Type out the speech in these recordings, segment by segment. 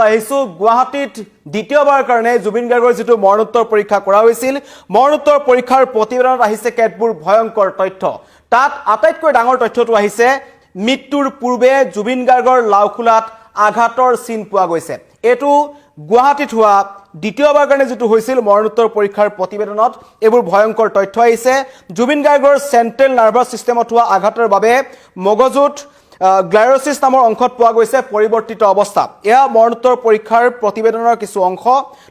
আহিছো গুৱাহাটীত দ্বিতীয়বাৰ কাৰণে জুবিন গাৰ্গৰ যিটো মৰণোত্তৰ পৰীক্ষা কৰা হৈছিল, মৰণোত্তৰ পৰীক্ষাৰ প্ৰতিবেদনত আহিছে কেতবোৰ ভয়ংকৰ তথ্য। তাত আটাইতকৈ ডাঙৰ তথ্যটো আহিছে, মৃত্যুৰ পূৰ্বে জুবিন গাৰ্গৰ লাওখোলাত আঘাতৰ চিন পোৱা গৈছে। এইটো গুৱাহাটীত হোৱা দ্বিতীয়বাৰ কাৰণে যিটো হৈছিল, মৰণোত্তৰ পৰীক্ষাৰ প্ৰতিবেদনত এইবোৰ ভয়ংকৰ তথ্য আহিছে। জুবিন গাৰ্গৰ চেণ্ট্ৰেল নাৰ্ভাছ ছিষ্টেমত হোৱা আঘাতৰ বাবে মগজুত গ্লাইৰচিছ নামৰ অংশত পোৱা গৈছে পৰিৱৰ্তিত অৱস্থা। এয়া মৰণোত্তৰ পৰীক্ষাৰ প্ৰতিবেদনৰ কিছু অংশ।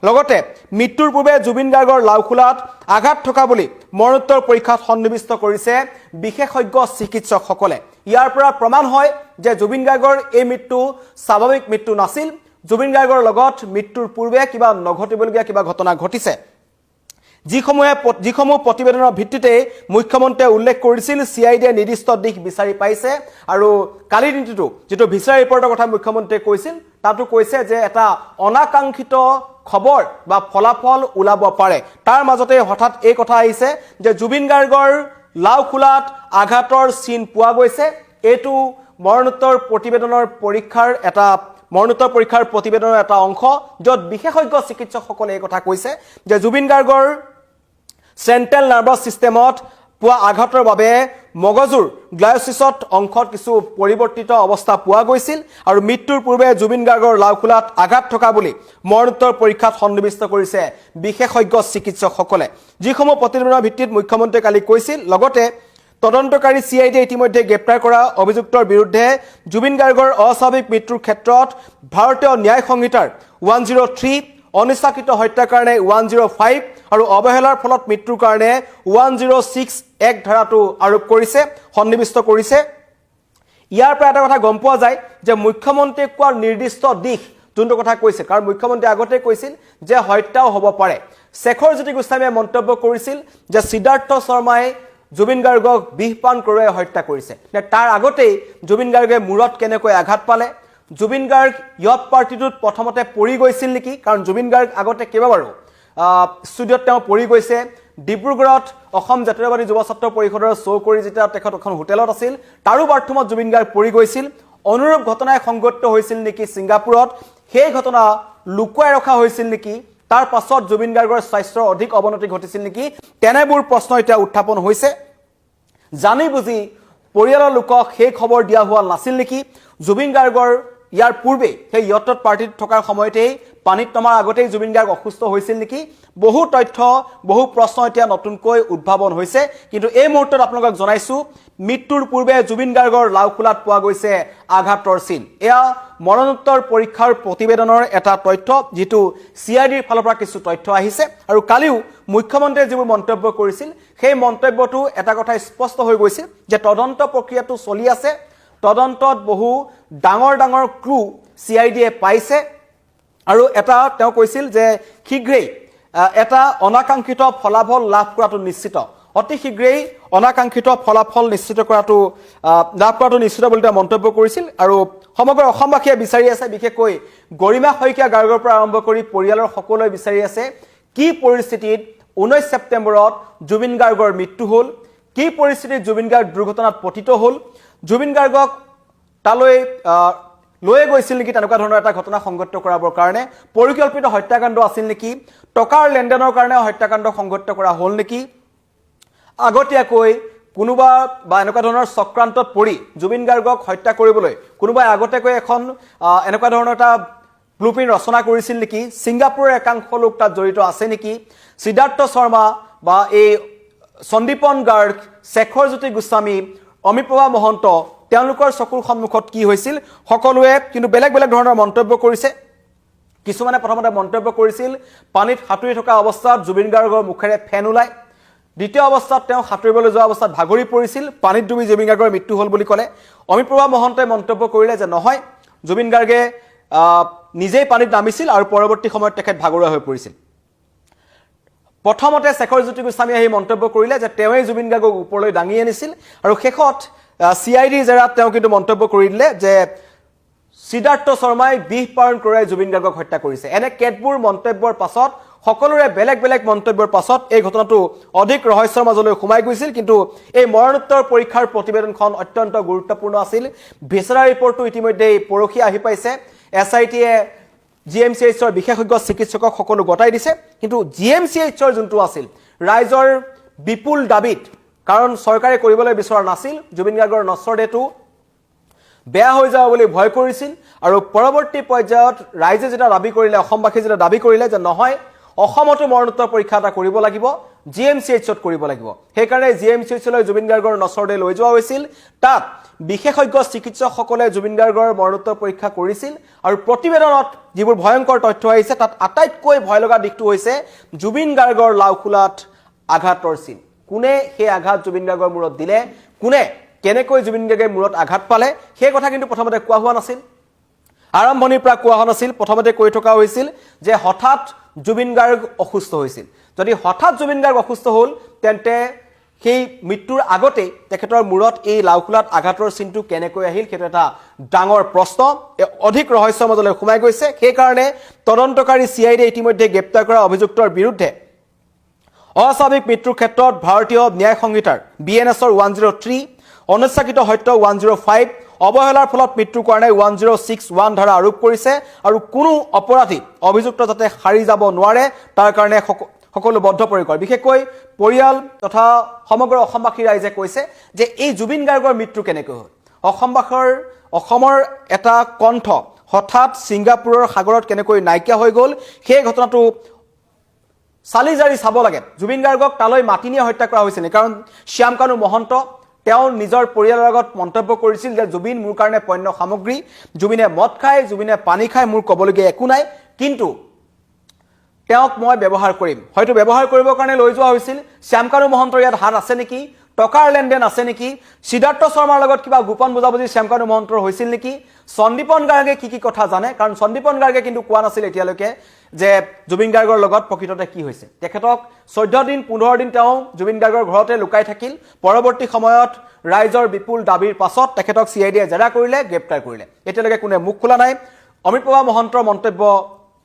লগতে মৃত্যুৰ পূৰ্বে জুবিন গাৰ্গৰ লাওখোলাত আঘাত থকা বুলি মৰণোত্তৰ পৰীক্ষাত সন্নিৱিষ্ট কৰিছে বিশেষজ্ঞ চিকিৎসকসকলে। ইয়াৰ পৰা প্ৰমাণ হয় যে জুবিন গাৰ্গৰ এই মৃত্যু স্বাভাৱিক মৃত্যু নাছিল। জুবিন গাৰ্গৰ লগত মৃত্যুৰ পূৰ্বে কিবা নঘটিবলগীয়া কিবা ঘটনা ঘটিছে, যিসমূহ প্ৰতিবেদনৰ ভিত্তিতেই মুখ্যমন্ত্ৰীয়ে উল্লেখ কৰিছিল চি I ডিয়ে নিৰ্দিষ্ট দিশ বিচাৰি পাইছে। আৰু কালিৰ দিনটোতো যিটো ভিচাৰা ৰিপৰ্টৰ কথা মুখ্যমন্ত্ৰীয়ে কৈছিল, তাতো কৈছে যে এটা অনাকাংক্ষিত খবৰ বা ফলাফল ওলাব পাৰে। তাৰ মাজতে হঠাৎ এই কথা আহিছে যে জুবিন গাৰ্গৰ লাওখোলাত আঘাতৰ চিন পোৱা গৈছে। এইটো মৰণোত্তৰ প্ৰতিবেদনৰ পৰীক্ষাৰ এটা মৰণোত্তৰ পৰীক্ষাৰ প্ৰতিবেদনৰ এটা অংশ, য'ত বিশেষজ্ঞ চিকিৎসকসকলে এই কথা কৈছে যে জুবিন গাৰ্গৰ চেণ্ট্ৰেল নাৰ্ভাছ ছিষ্টেমত পোৱা আঘাতৰ বাবে মগজুৰ গ্লায়চিছত অংশত কিছু পৰিৱৰ্তিত অৱস্থা পোৱা গৈছিল আৰু মৃত্যুৰ পূৰ্বে জুবিন গাৰ্গৰ লাওখোলাত আঘাত থকা বুলি মৰণোত্তৰ পৰীক্ষাত সন্নিৱিষ্ট কৰিছে বিশেষজ্ঞ চিকিৎসকসকলে, যিসমূহ প্ৰতিবেদনৰ ভিত্তিত মুখ্যমন্ত্ৰীয়ে কালি কৈছিল। লগতে তদন্তকাৰী চি I ডিয়ে ইতিমধ্যে গ্ৰেপ্তাৰ কৰা অভিযুক্তৰ বিৰুদ্ধে জুবিন গাৰ্গৰ অস্বাভাৱিক মৃত্যুৰ ক্ষেত্ৰত ভাৰতীয় ন্যায় সংহিতাৰ 103, অনিচ্ছাকৃত হত্যাৰ কাৰণে 105 আৰু অৱহেলাৰ ফলত মৃত্যুৰ কাৰণে 106 এক ধাৰাটো আৰোপ কৰিছে, সন্নিৱিষ্ট কৰিছে। ইয়াৰ পৰা এটা কথা গম পোৱা যায় যে মুখ্যমন্ত্ৰীয়ে কোৱাৰ নিৰ্দিষ্ট দিশ যোনটো কথা কৈছে, কাৰণ মুখ্যমন্ত্ৰীয়ে আগতে কৈছিল যে হত্যাও হ'ব পাৰে। শেখৰ জ্যোতি গোস্বামীয়ে মন্তব্য কৰিছিল যে সিদ্ধাৰ্থ শৰ্মাই জুবিন গাৰ্গক বিষ পান কৰোৱাই হত্যা কৰিছে। নে তাৰ আগতেই জুবিন গাৰ্গে মূৰত কেনেকৈ আঘাত পালে? জুবিন গাৰ্গ য়ট পাৰ্টিটোত প্ৰথমতে পৰি গৈছিল নেকি? কাৰণ জুবিন গাৰ্গ আগতে কেইবাবাৰো ষ্টুডিঅ'ত তেওঁ পৰি গৈছে। ডিব্ৰুগড়ত অসম জাতীয়তাবাদী যুৱ ছাত্ৰ পৰিষদৰ শ্ব' কৰি যেতিয়া তেখেত এখন হোটেলত আছিল, তাৰো বাথৰুমত জুবিন গাৰ্গ পৰি গৈছিল। অনুৰূপ ঘটনাই সংঘটিত হৈছিল নেকি ছিংগাপুৰত? সেই ঘটনা লুকুৱাই ৰখা হৈছিল নেকি? তাৰ পাছত জুবিন গাৰ্গৰ স্বাস্থ্যৰ অধিক অৱনতি ঘটিছিল নেকি? তেনেবোৰ প্ৰশ্ন এতিয়া উত্থাপন হৈছে। জানি বুজি পৰিয়ালৰ লোকক সেই খবৰ দিয়া হোৱা নাছিল নেকি? জুবিন গাৰ্গৰ ইয়াৰ পূৰ্বেই সেই য়টত পাৰ্টিত থকাৰ সময়তেই পানীত নমাৰ আগতেই জুবিন গাৰ্গ অসুস্থ হৈছিল নেকি? বহু তথ্য, বহু প্ৰশ্ন এতিয়া নতুনকৈ উদ্ভাৱন হৈছে। কিন্তু এই মুহূৰ্তত আপোনালোকক জনাইছো, মৃত্যুৰ পূৰ্বে জুবিন গাৰ্গৰ লাওখোলাত পোৱা গৈছে আঘাতৰ চিন। এয়া মৰণোত্তৰ পৰীক্ষাৰ প্ৰতিবেদনৰ এটা তথ্য, যিটো চি I ডিৰ ফালৰ পৰা কিছু তথ্য আহিছে। আৰু কালিও মুখ্যমন্ত্ৰীয়ে যিবোৰ মন্তব্য কৰিছিল, সেই মন্তব্যটো এটা কথা স্পষ্ট হৈ গৈছিল যে তদন্ত প্ৰক্ৰিয়াটো চলি আছে। তদন্তত বহু ডাঙৰ ডাঙৰ ক্লু চি I ডিয়ে পাইছে আৰু এটা তেওঁ কৈছিল যে শীঘ্ৰেই এটা অনাকাংক্ষিত ফলাফল লাভ কৰাটো নিশ্চিত। অতি শীঘ্ৰেই অনাকাংক্ষিত ফলাফল নিশ্চিত কৰাটো লাভ কৰাটো নিশ্চিত বুলি তেওঁ মন্তব্য কৰিছিল। আৰু সমগ্ৰ অসমবাসীয়ে বিচাৰি আছে, বিশেষকৈ গৰিমা শইকীয়া গাৰ্গৰ পৰা আৰম্ভ কৰি পৰিয়ালৰ সকলোৱে বিচাৰি আছে, কি পৰিস্থিতিত 19 ছেপ্টেম্বৰত জুবিন গাৰ্গৰ মৃত্যু হ'ল, কি পৰিস্থিতিত জুবিন গাৰ্গ দুৰ্ঘটনাত পতিত হ'ল, জুবিন গাৰ্গক তালৈ লৈয়ে গৈছিল নেকি তেনেকুৱা ধৰণৰ এটা ঘটনা সংঘটিত কৰাবৰ কাৰণে? পৰিকল্পিত হত্যাকাণ্ড আছিল নেকি? টকাৰ লেনদেনৰ কাৰণে হত্যাকাণ্ড সংঘটিত কৰা হ'ল নেকি? আগতীয়াকৈ কোনোবা বা এনেকুৱা ধৰণৰ চক্ৰান্তত পৰি জুবিন গাৰ্গক হত্যা কৰিবলৈ কোনোবাই আগতীয়াকৈ এখন এনেকুৱা ধৰণৰ এটা ব্লুপ্ৰিণ্ট ৰচনা কৰিছিল নেকি? ছিংগাপুৰৰ একাংশ লোক তাত জড়িত আছে নেকি? সিদ্ধাৰ্থ শৰ্মা বা এই সন্দীপন গাৰ্গ, শেখৰ জ্যোতি গোস্বামী, অমিতপ্ৰভা মহন্ত, তেওঁলোকৰ চকুৰ সন্মুখত কি হৈছিল? সকলোৱে কিন্তু বেলেগ বেলেগ ধৰণৰ মন্তব্য কৰিছে। কিছুমানে প্ৰথমতে মন্তব্য কৰিছিল, পানীত সাঁতুৰি থকা অৱস্থাত জুবিন গাৰ্গৰ মুখেৰে ফেন ওলায়। দ্বিতীয় অৱস্থাত তেওঁ সাঁতুৰিবলৈ যোৱা অৱস্থাত ভাগৰি পৰিছিল, পানীত ডুবি জুবিন গাৰ্গৰ মৃত্যু হ'ল বুলি ক'লে। অমিতপ্ৰভা মহন্তই মন্তব্য কৰিলে যে নহয়, জুবিন গাৰ্গে নিজেই পানীত নামিছিল আৰু পৰৱৰ্তী সময়ত তেখেত ভাগৰুৱা হৈ পৰিছিল। প্ৰথমতে শেখৰ জ্যোতি গোস্বামী আহি মন্তব্য কৰিলে যে তেওঁৱেই জুবিন গাৰ্গক ওপৰলৈ দাঙি আনিছিল আৰু শেষত চি I ডিৰ জেৰাত তেওঁ কিন্তু মন্তব্য কৰি দিলে যে সিদ্ধাৰ্থ শৰ্মাই বিষ পান কৰাই জুবিন গাৰ্গক হত্যা কৰিছে। এনে কেতবোৰ মন্তব্যৰ পাছত, সকলোৰে বেলেগ বেলেগ মন্তব্যৰ পাছত এই ঘটনাটো অধিক ৰহস্যৰ মাজলৈ সোমাই গৈছিল। কিন্তু এই মৰণোত্তৰ পৰীক্ষাৰ প্ৰতিবেদনখন অত্যন্ত গুৰুত্বপূৰ্ণ আছিল। ভিচেৰা ৰিপৰ্টটো ইতিমধ্যেই পৰহি আহি পাইছে। এছ I টিয়ে জি এম চি এইচৰ বিশেষজ্ঞ চিকিৎসকক সকলো গতাই দিছে। কিন্তু জি এম চি এইচৰ যোনটো আছিল ৰাইজৰ বিপুল দাবীত, কাৰণ চৰকাৰে কৰিবলৈ বিচৰা নাছিল, জুবিন গাৰ্গৰ নশ্বৰদেহটো বেয়া হৈ যাব বুলি ভয় কৰিছিল। আৰু পৰৱৰ্তী পৰ্যায়ত ৰাইজে যেতিয়া দাবী কৰিলে, অসমবাসীয়ে যেতিয়া দাবী কৰিলে যে নহয়, অসমতো মৰণোত্তৰ পৰীক্ষা এটা কৰিব লাগিব, জি এম চি এইচত কৰিব লাগিব, সেইকাৰণে জি এম চি এইচলৈ জুবিন গাৰ্গৰ নশ্বৰদেহ লৈ যোৱা হৈছিল। তাত বিশেষজ্ঞ চিকিৎসকসকলে জুবিন গাৰ্গৰ মৰণোত্তৰ পৰীক্ষা কৰিছিল আৰু প্ৰতিবেদনত যিবোৰ ভয়ংকৰ তথ্য আহিছে, তাত আটাইতকৈ ভয় লগা দিশটো হৈছে জুবিন গাৰ্গৰ লাওখোলাত আঘাতৰ চিন। কোনে সেই আঘাত জুবিন গাৰ্গৰ মূৰত দিলে, কোনে কেনেকৈ জুবিন গাৰ্গে মূৰত আঘাত পালে, সেই কথা কিন্তু প্ৰথমতে কোৱা হোৱা নাছিল। আৰম্ভণিৰ পৰা কোৱা হোৱা নাছিল। প্ৰথমতে কৈ থকা হৈছিল যে হঠাৎ জুবিন গাৰ্গ অসুস্থ হৈছিল। যদি হঠাৎ জুবিন গাৰ্গ অসুস্থ হ'ল, তেন্তে সেই মৃত্যুৰ আগতেই তেখেতৰ মূৰত এই লাওখোলাত আঘাতৰ চিনটো কেনেকৈ আহিল, সেইটো এটা ডাঙৰ প্ৰশ্ন, অধিক ৰহস্যৰ মাজলৈ সোমাই গৈছে। সেইকাৰণে তদন্তকাৰী চি I ডিয়ে ইতিমধ্যে গ্ৰেপ্তাৰ কৰা অভিযুক্তৰ বিৰুদ্ধে অস্বাভাৱিক মৃত্যুৰ ক্ষেত্ৰত ভাৰতীয় ন্যায় সংহিতাৰ বি এন এছৰ 103, অনিচ্ছাকৃত হত্যা 105, অৱহেলাৰ ফলত মৃত্যুৰ কাৰণে 1061 ধাৰা আৰোপ কৰিছে। আৰু কোনো অপৰাধী অভিযুক্ত যাতে সাৰি যাব নোৱাৰে, তাৰ কাৰণে সকলো বদ্ধপৰিকৰ। বিশেষকৈ পৰিয়াল তথা সমগ্ৰ অসমবাসী ৰাইজে কৈছে যে এই জুবিন গাৰ্গৰ মৃত্যু কেনেকৈ হ'ল, অসমৰ এটা কণ্ঠ হঠাৎ ছিংগাপুৰৰ সাগৰত কেনেকৈ নাইকিয়া হৈ গ'ল, সেই ঘটনাটো চালি জাৰি চাব লাগে। জুবিন গাৰ্গক তালৈ মাতি নি হত্যা কৰা হৈছিল নেকি? কাৰণ শ্যামকানু মহন্ত তেওঁ নিজৰ পৰিয়ালৰ আগত মন্তব্য কৰিছিল যে জুবিন মোৰ কাৰণে পণ্য সামগ্ৰী, জুবিনে মদ খায়, জুবিনে পানী খায়, মোৰ ক'বলগীয়া একো নাই, কিন্তু তেওঁক মই ব্যৱহাৰ কৰিম। হয়তো ব্যৱহাৰ কৰিবৰ কাৰণে লৈ যোৱা হৈছিল। শ্যামকানু মহন্তৰ ইয়াত হাত আছে নেকি? টকাৰ লেনদেন আছে নেকি? সিদ্ধাৰ্থ শৰ্মাৰ লগত কিবা গোপন বুজাবুজি শ্যামকানু মহন্তৰ হৈছিল নেকি? সন্দীপন গাৰ্গে কি কি কথা জানে? কাৰণ সন্দীপন গাৰ্গে কিন্তু কোৱা নাছিল এতিয়ালৈকে যে জুবিন গাৰ্গৰ লগত প্ৰকৃততে কি হৈছে। তেখেতক 14 দিন, 15 দিন তেওঁ জুবিন গাৰ্গৰ ঘৰতে লুকাই থাকিল। পৰৱৰ্তী সময়ত ৰাইজৰ বিপুল দাবীৰ পাছত তেখেতক চি I ডিয়ে জেৰা কৰিলে, গ্ৰেপ্তাৰ কৰিলে। এতিয়ালৈকে কোনে মুখ খোলা নাই। অমৃতপ্ৰভা মহন্তৰ মন্তব্য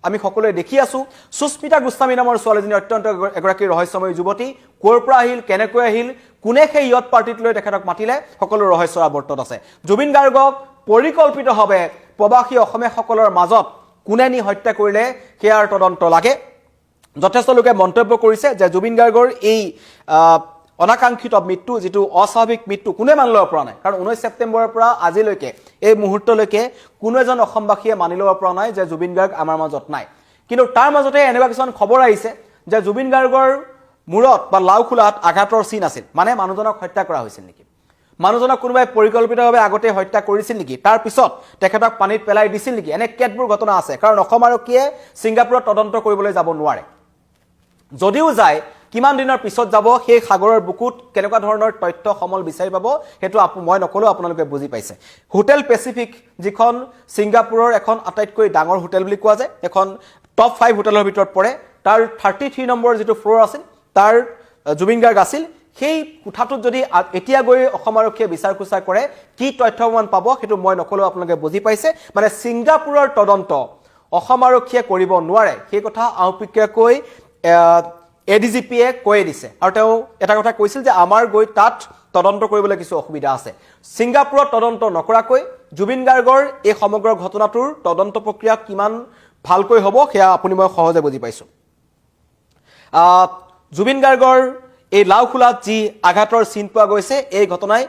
আমি সকলোৱে দেখি আছো। সুস্মিতা গোস্বামী নামৰ ছোৱালীজনী অত্যন্ত এগৰাকী ৰহস্যময়ী যুৱতী। ক'ৰ পৰা আহিল, কেনেকৈ আহিল, কোনে সেই য়ট পাৰ্টিত লৈ তেখেতক মাতিলে, সকলো ৰহস্যৰ আৱৰ্তত আছে। জুবিন গাৰ্গক পৰিকল্পিতভাৱে প্ৰৱাসী অসমীয়াসকলৰ মাজত কোনে নি হত্যা কৰিলে, সেয়াৰ তদন্ত লাগে। যথেষ্ট লোকে মন্তব্য কৰিছে যে জুবিন গাৰ্গৰ এই অনাকাংক্ষিত মৃত্যু, যিটো অস্বাভাৱিক মৃত্যু, কোনে মানি ল'ব পৰা নাই। কাৰণ 19 ছেপ্টেম্বৰৰ পৰা আজিলৈকে এই মুহূৰ্তলৈকে কোনো এজন অসমবাসীয়ে মানি ল'ব পৰা নাই যে জুবিন গাৰ্গ আমাৰ মাজত নাই। কিন্তু তাৰ মাজতে এনেকুৱা কিছুমান খবৰ আহিছে যে জুবিন গাৰ্গৰ মূৰত বা লাওখোলাত আঘাতৰ চিন আছিল। মানে মানুহজনক হত্যা কৰা হৈছিল নেকি? মানুহজনক কোনোবাই পৰিকল্পিতভাৱে আগতে হত্যা কৰিছিল নেকি? তাৰ পিছত তেখেতক পানীত পেলাই দিছিল নেকি? এনে কেতবোৰ ঘটনা আছে। কাৰণ অসম আৰক্ষীয়ে ছিংগাপুৰত তদন্ত কৰিবলৈ যাব নোৱাৰে। যদিও যায়, কিমান দিনৰ পিছত যাব, সেই সাগৰৰ বুকুত কেনেকুৱা ধৰণৰ তথ্য সমল বিচাৰি পাব, সেইটো মই নক'লেও আপোনালোকে বুজি পাইছে। হোটেল পেচিফিক, যিখন ছিংগাপুৰৰ এখন আটাইতকৈ ডাঙৰ হোটেল বুলি কোৱা যায়, এখন টপ 5 হোটেলৰ ভিতৰত পৰে, তাৰ 33 নম্বৰ যিটো ফ্ল'ৰ আছিল, তাৰ জুবিন গাৰ্গ আছিল। সেই কোঠাটোত যদি এতিয়া গৈ অসম আৰক্ষীয়ে বিচাৰ খোচাৰ কৰে, কি তথ্য প্ৰমাণ পাব, সেইটো মই নক'লেও আপোনালোকে বুজি পাইছে। মানে ছিংগাপুৰৰ তদন্ত অসম আৰক্ষীয়ে কৰিব নোৱাৰে, সেই কথা আওপকীয়াকৈ এ ডি জি পিয়ে কৈয়ে দিছে। আৰু তেওঁ এটা কথা কৈছিল যে আমাৰ গৈ তাত তদন্ত কৰিবলৈ কিছু অসুবিধা আছে। ছিংগাপুৰত তদন্ত নকৰাকৈ জুবিন গাৰ্গৰ এই সমগ্ৰ ঘটনাটোৰ তদন্ত প্ৰক্ৰিয়া কিমান ভালকৈ হ'ব, সেয়া আপুনি মই সহজে বুজি পাইছোঁ। জুবিন গাৰ্গৰ এই লাওখোলাত যি আঘাতৰ চিন পোৱা গৈছে, এই ঘটনাই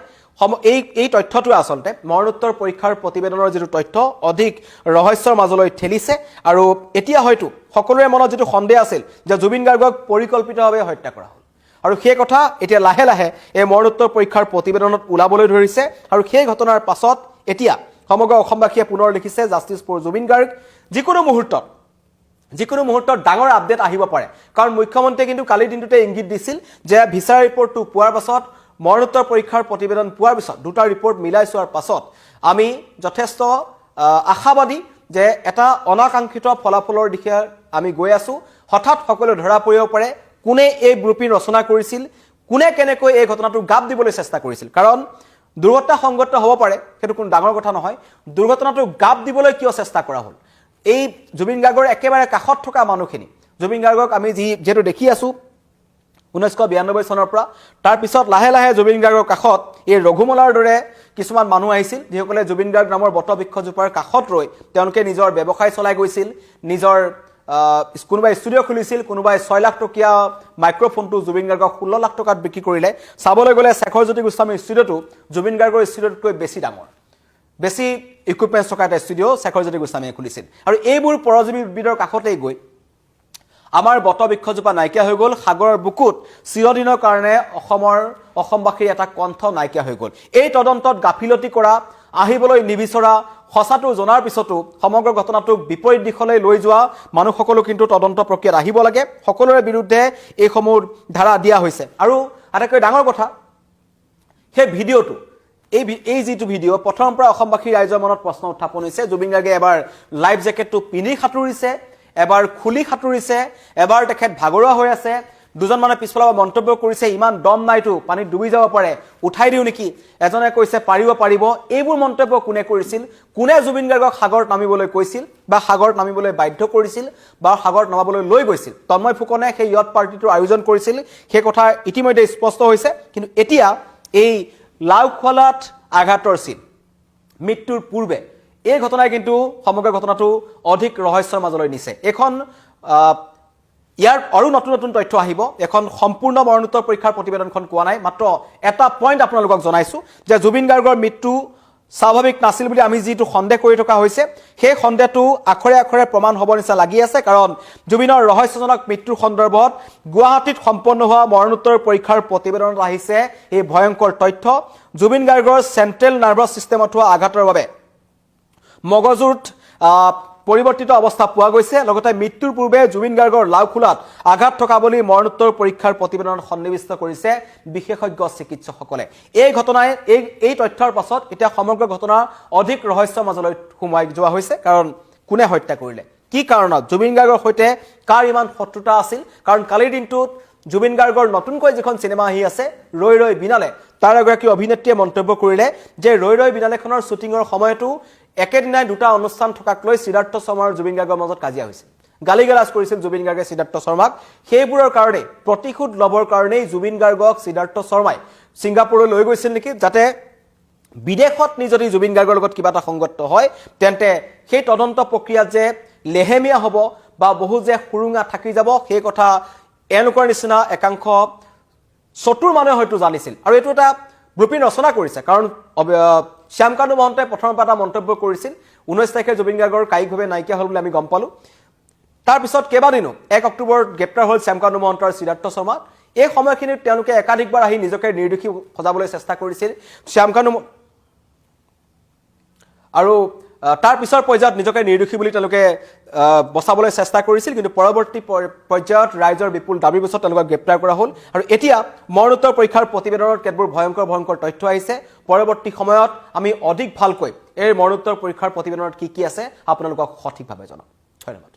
এই এই তথ্যটোৱে আচলতে মৰণোত্তৰ পৰীক্ষাৰ প্ৰতিবেদনৰ যিটো তথ্য অধিক ৰহস্যৰ মাজলৈ ঠেলিছে। আৰু এতিয়া হয়তো সকলোৰে মনত যিটো সন্দেহ আছিল যে জুবিন গাৰ্গক পৰিকল্পিতভাৱে হত্যা কৰা হ'ল, আৰু সেই কথা এতিয়া লাহে লাহে এই মৰণোত্তৰ পৰীক্ষাৰ প্ৰতিবেদনত ওলাবলৈ ধৰিছে। আৰু সেই ঘটনাৰ পাছত এতিয়া সমগ্ৰ অসমবাসীয়ে পুনৰ লিখিছে "জাষ্টিছ ফৰ জুবিন গাৰ্গ"। যিকোনো মুহূৰ্তত ডাঙৰ আপডেট আহিব পাৰে। কাৰণ মুখ্যমন্ত্ৰীয়ে কিন্তু কালিৰ দিনটোতে ইংগিত দিছিল যে ভিছাৰা ৰিপৰ্টটো পোৱাৰ পাছত, মৰণোত্তৰ পৰীক্ষাৰ প্ৰতিবেদন পোৱাৰ পিছত, দুটা ৰিপৰ্ট মিলাই চোৱাৰ পাছত আমি যথেষ্ট আশাবাদী যে এটা অনাকাংক্ষিত ফলাফলৰ দিশে আমি গৈ আছোঁ। হঠাৎ সকলো ধৰা পৰিব পাৰে, কোনে এই ব্লুপ্ৰিণ্ট ৰচনা কৰিছিল, কোনে কেনেকৈ এই ঘটনাটো গাপ দিবলৈ চেষ্টা কৰিছিল। কাৰণ দুৰ্ঘটনা সংঘটিত হ'ব পাৰে, সেইটো কোনো ডাঙৰ কথা নহয়। দুৰ্ঘটনাটো গাপ দিবলৈ কিয় চেষ্টা কৰা হ'ল? এই জুবিন গাৰ্গৰ একেবাৰে কাষত থকা মানুহখিনি, জুবিন গাৰ্গক আমি যিহেতু দেখি আছোঁ 1992 চনৰ পৰা, তাৰপিছত লাহে লাহে জুবিন গাৰ্গৰ কাষত এই ৰঘুমলাৰ দৰে কিছুমান মানুহ আহিছিল যিসকলে জুবিন গাৰ্গ নামৰ বটবৃক্ষজোপাৰ কাষত ৰৈ তেওঁলোকে নিজৰ ব্যৱসায় চলাই গৈছিল, নিজৰ কোনোবাই ষ্টুডিঅ' খুলিছিল, কোনোবাই 6 লাখ টকীয়া মাইক্ৰফোনটো জুবিন গাৰ্গক 16 লাখ টকাত বিক্ৰী কৰিলে। চাবলৈ গ'লে শেখৰজ্যোতি গোস্বামীৰ ষ্টুডিঅ'টো জুবিন গাৰ্গৰ ষ্টুডিঅ'তকৈ বেছি ডাঙৰ, বেছি ইকুইপমেণ্টছ থকা এটা ষ্টুডিঅ' শেখৰজ্যোতি গোস্বামীয়ে খুলিছিল। আৰু এইবোৰ পৰজীৱী উদ্ভিদৰ কাষতেই গৈ আমাৰ বটবৃক্ষজোপা নাইকিয়া হৈ গ'ল। সাগৰৰ বুকুত চিৰদিনৰ কাৰণে অসমবাসীৰ এটা কণ্ঠ নাইকিয়া হৈ গ'ল। এই তদন্তত গাফিলতি কৰা, আহিবলৈ নিবিচৰা, সঁচাটো জনাৰ পিছতো সমগ্ৰ ঘটনাটোক বিপৰীত দিশলৈ লৈ যোৱা মানুহসকলো কিন্তু তদন্ত প্ৰক্ৰিয়াত আহিব লাগে। সকলোৰে বিৰুদ্ধে এইসমূহ ধাৰা দিয়া হৈছে। আৰু আটাইতকৈ ডাঙৰ কথা, সেই ভিডিঅ'টো, এই যিটো ভিডিঅ' প্ৰথমৰ পৰা অসমবাসী ৰাইজৰ মনত প্ৰশ্ন উত্থাপন হৈছে। জুবিন গাৰ্গে এবাৰ লাইফ জেকেটটো পিন্ধি সাঁতুৰিছে, এবাৰ খুলি সাঁতুৰিছে, এবাৰ তেখেত ভাগৰুৱা হৈ আছে, দুজন মানে পিছফালৰ পৰা মন্তব্য কৰিছে ইমান দম নাইতো, পানীত ডুবি যাব পাৰে, উঠাই দিওঁ নেকি, এজনে কৈছে পাৰিব পাৰিব। এইবোৰ মন্তব্য কোনে কৰিছিল? কোনে জুবিন গাৰ্গক সাগৰত নামিবলৈ কৈছিল বা সাগৰত নামিবলৈ বাধ্য কৰিছিল বা সাগৰত নমাবলৈ লৈ গৈছিল? তন্ময় ফুকনে সেই য়ট পাৰ্টিটোৰ আয়োজন কৰিছিল, সেই কথা ইতিমধ্যে স্পষ্ট হৈছে। কিন্তু এতিয়া এই লাওখোলাত আঘাতৰ চিন মৃত্যুৰ পূৰ্বে এই ঘটনাই কিন্তু সমগ্ৰ ঘটনাটো অধিক ৰহস্যৰ মাজলৈ নিছে। এইখন ইয়াৰ আৰু নতুন নতুন তথ্য আহিব। এখন সম্পূৰ্ণ মৰণোত্তৰ পৰীক্ষাৰ প্ৰতিবেদনখন কোৱা নাই, মাত্ৰ এটা পইণ্ট আপোনালোকক জনাইছো যে জুবিন গাৰ্গৰ মৃত্যু স্বাভাৱিক নাছিল বুলি আমি যিটো সন্দেহ কৰি থকা হৈছে, সেই সন্দেহটো আখৰে আখৰে প্ৰমাণ হ'ব নিচিনা লাগি আছে। কাৰণ জুবিনৰ ৰহস্যজনক মৃত্যুৰ সন্দৰ্ভত গুৱাহাটীত সম্পন্ন হোৱা মৰণোত্তৰ পৰীক্ষাৰ প্ৰতিবেদনত আহিছে এই ভয়ংকৰ তথ্য। জুবিন গাৰ্গৰ চেণ্ট্ৰেল নাৰ্ভাছ ছিষ্টেমত হোৱা আঘাতৰ বাবে মগজুত পৰিৱৰ্তিত অৱস্থা পোৱা গৈছে। লগতে মৃত্যুৰ পূৰ্বে জুবিন গাৰ্গৰ লাওখোলাত আঘাত থকা বুলি মৰণোত্তৰ পৰীক্ষাৰ প্ৰতিবেদনত সন্নিৱিষ্ট কৰিছে বিশেষজ্ঞ চিকিৎসকসকলে। এই ঘটনাই এই তথ্যৰ পাছত এতিয়া সমগ্ৰ ঘটনা অধিক ৰহস্যৰ মাজলৈ সোমাই যোৱা হৈছে। কাৰণ কোনে হত্যা কৰিলে, কি কাৰণত, জুবিন গাৰ্গৰ সৈতে কাৰ ইমান শত্ৰুতা আছিল? কাৰণ কালিৰ দিনটোত জুবিন গাৰ্গৰ নতুনকৈ যিখন চিনেমা আহি আছে ৰৈ ৰৈ বিনালে, তাৰ এগৰাকী অভিনেত্ৰীয়ে মন্তব্য কৰিলে যে ৰৈ ৰৈ বিনালেখনৰ শ্বুটিঙৰ সময়তো একেদিনাই দুটা অনুষ্ঠান থকাক লৈ সিদ্ধাৰ্থ শৰ্মা আৰু জুবিন গাৰ্গৰ মাজত কাজিয়া হৈছিল, গালি গালাজ কৰিছিল জুবিন গাৰ্গে সিদ্ধাৰ্থ শৰ্মাক। সেইবোৰৰ কাৰণেই, প্ৰতিশোধ ল'বৰ কাৰণেই জুবিন গাৰ্গক সিদ্ধাৰ্থ শৰ্মাই ছিংগাপুৰলৈ লৈ গৈছিল নেকি, যাতে বিদেশত নি যদি জুবিন গাৰ্গৰ লগত কিবা এটা সংগত হয় তেন্তে সেই তদন্ত প্ৰক্ৰিয়াত যে লেহেমীয়া হ'ব বা বহু যে সুৰুঙা থাকি যাব, সেই কথা এওঁলোকৰ নিচিনা একাংশ চতুৰ মানুহে হয়তো জানিছিল আৰু এইটো এটা ব্লুপ্ৰিণ্ট ৰচনা কৰিছে। কাৰণ শ্যামকানু মহন্তই প্ৰথমৰ পৰা এটা মন্তব্য কৰিছিল, 19 তাৰিখে জুবিন গাৰ্গৰ কায়িকভাৱে নাইকিয়া হ'ল বুলি আমি গম পালোঁ। তাৰপিছত কেইবাদিনো 1 অক্টোবৰত গ্ৰেপ্তাৰ হ'ল শ্যামকানু মহন্ত আৰু সিদ্ধাৰ্থ শৰ্মা। এই সময়খিনিত তেওঁলোকে একাধিকবাৰ আহি নিজকে নিৰ্দোষী সজাবলৈ চেষ্টা কৰিছিল শ্যামকানু আৰু তাৰ পিছৰ পৰ্যায়ত নিজকে নিৰ্দোষী বুলি তেওঁলোকে বচাবলৈ চেষ্টা কৰিছিল। কিন্তু পৰৱৰ্তী পৰ্যায়ত ৰাইজৰ বিপুল দাবীৰ পিছত তেওঁলোকক গ্ৰেপ্তাৰ কৰা হ'ল। আৰু এতিয়া মৰণোত্তৰ পৰীক্ষাৰ প্ৰতিবেদনত কেতবোৰ ভয়ংকৰ ভয়ংকৰ তথ্য আহিছে। পৰৱৰ্তী সময়ত আমি অধিক ভালকৈ এই মৰণোত্তৰ পৰীক্ষাৰ প্ৰতিবেদনত কি কি আছে আপোনালোকক সঠিকভাৱে জনাম। ধন্যবাদ।